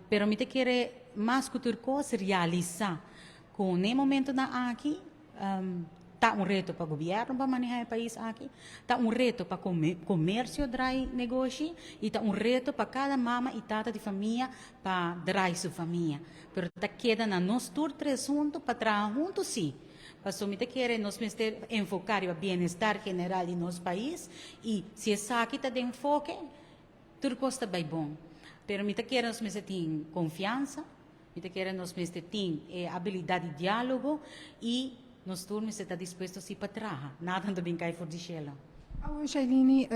Pero mi ta kere mas ku tur kos realisa ku n'e momentonan aki ta un reto pa gobièrnu pa manehá e pais aki, ta un reto pa komersio drai negoshi i ta un reto pa kada mama i tata di famia pa drai su famia. Pero ta keda na nos tur tres huntu pa traha huntu sí, pasobra mi ta kere nos mester enfoká riba bienestar general di nos pais i si esaki ta den enfoke, Tur kos ta bai bon. Pero mi ta kere nos mester tin konfiansa, mi ta kere nos mester tin e abilidat di diálogo i nos tur mester ta dispuesto si pa traha. Nada no ta bin kai for di shelu. Awor Shailene,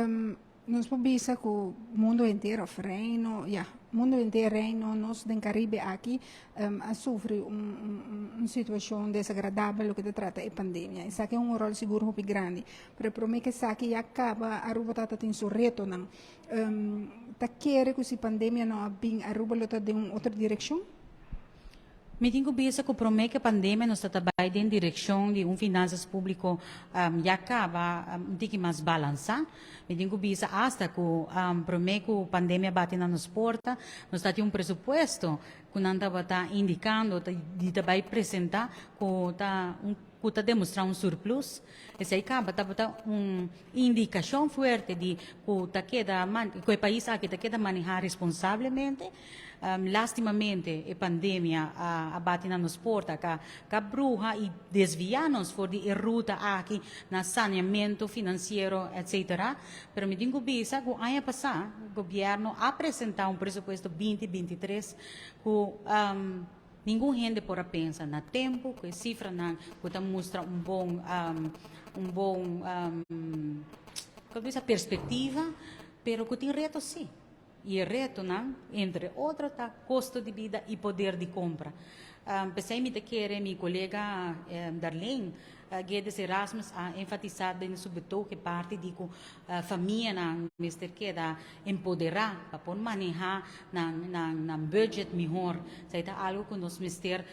nos por bisa ku mundu henter òf reino, ya, mundu henter, reino, nos den Karibe aki a sufri un situashon desagradabel loke ta trata e pandemia. Esaki a un ròl sigur hopi grandi. Pero prome ku esaki ya kaba Aruba tabata tin su retonan. Ta kere ku si pandemia no a bin Aruba lo ta den un otro direkshon? Mi tin ku bisa ku prome ku e pandemia nos ta ta bai den direkshon di un finansas públiko ya kaba un tiki mas balansá. Mi tin ku bisa asta ku prome ku pandemia bati na nos porta nos ta tin un presupuesto ku nan tabata indikando di ta bai presentá ku ta un ku ta demostrá un surplus. Esei kaba tabata un indikashon fuerte di ku ta keda ku e pais aki ta keda manehá responsablemente. Lastimamente e pandemia a bati na nos porta ka ka bruha i desviá nos for di e ruta aki na saneamentu finansiero etsetera. Pero mi tin ku bisa ku aña pasá gobièrnu a presentá un presupuesto binti 23 ku ningun hende por a pensa na tempu ku e sifranan ku ta mustra un bon un bon como bisa perspectiva, pero ku tin reto si. I e retonan, entre otro, ta kosto di bida i poder di kompra. P'esei mi ta kere mi kolega Darlene Guedes Erasmus a enfatisá den su betoog e parti di ku famianan mester keda empoderá pa por manehá nan nan budget mihor. Esei ta algu ku nos mester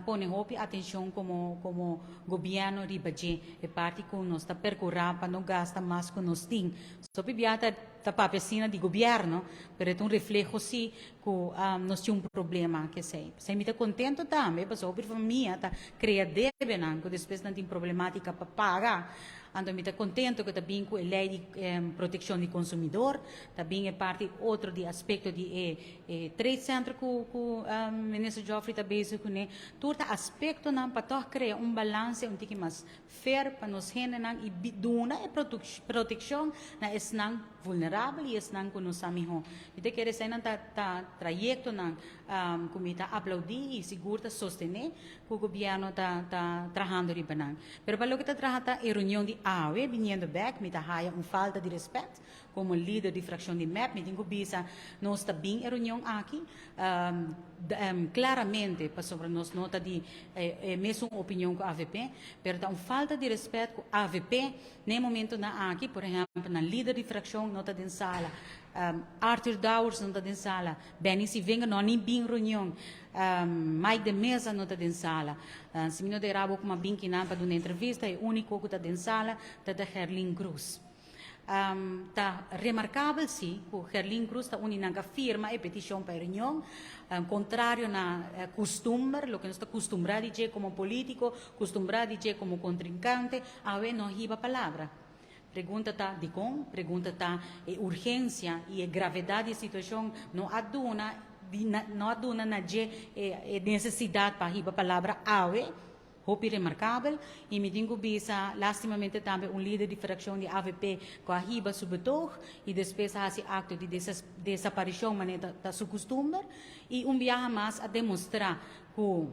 pone hopi atenshon komo komo gobièrnu riba dje, e parti ku nos ta perkurá pa no gasta mas ku nos tin. Hopi bia ta ta papia asina di gobièrnu, pero e ta un refleho si ku nos tin un problema ku esei. P'esei mi ta kontento tambe pasobra hopi famia ta krea debenan ku despues nan tin problematika pa paga. Anto mi ta kontento ku ta bin ku e lei di protekshon di konsumidor, ta bin e parti otro di aspekto di e e trade center ku ku Minister Geoffrey ta bezig kuné. Tur ta aspektonan pa tòg krea un balanse un tiki mas fair pa nos hendenan i duna e protekshon na esnan vulnerabel i esnan ku no sa mihó. Mi ta kere eseinan ta ta trayektonan ku mi ta aplaudí i sigur ta sostené ku gobièrnu ta ta trahando riba nan. Pero pa loke ta traha ta e reunion di awe biniendo bek mi ta haya un falta di respèt komo lider di frakshon di mep. Mi tin ku bisa nos ta bin e reunion aki klaramente pasobra nos no ta di e mesun opinion ku avp, pero ta un falta di respèt ku avp na e momentonan aki, por ehèmpel nan lider di frakshon no ta den sala, Arthur Dowers no ta den sala, Benny Sivenga no a ni bin reunion, Mike de Meza no ta den sala. Si mi no ta era bo kuma bin kinan pa duna entrevista, e úniko ku ta den sala ta ta Gerlin Cruz. Ta remarkabel si ku Gerlin Cruz ta un di nan ku a firma e petishon pa e reunion, kontrario na kustumber, loke nos ta kustumbrá di dje komo polítiko, kustumbrá di dje komo kontrinkante, awe no hiba palabra. Pregunta ta dikon? Pregunta ta e urgensia i e gravedat di e situashon no a duna no a duna na dje e nesesidat pa hiba palabra awe? Hopi remarkabel i mi tin ku bisa lastimamente tambe un lider di frakshon di avp ku a hiba su betoog i despues a hasi akto di desaparishon manera ta su kustumber i un biaha mas a demostrá ku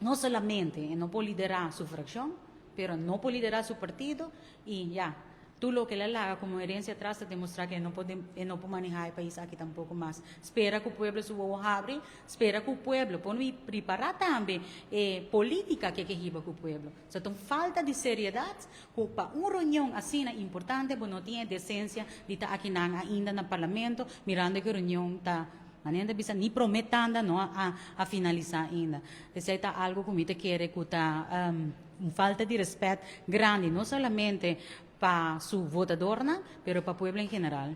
no solamente e no por liderá su frakshon pero no por liderá su partido i ya Tur loke el a laga komo herensia atras ta demostrá ku e no por e no por manehá e pais aki tampoko mas. Spera ku pueblo su wowo habri, spera ku pueblo por mi pripará tambe e polítika ke ke hiba ku pueblo. So ta un falta di seriedat ku pa un reunion asina importante bo no tin e desensia di ta akinan ainda na parlamento mirando ku e reunion ta manera ta bisa ni promé tanda no a a finalisá ainda. Esei ta algu ku mi ta kere ku ta Un falta di respet grandi no solamente pa su votadornan pero pa pueblo en general.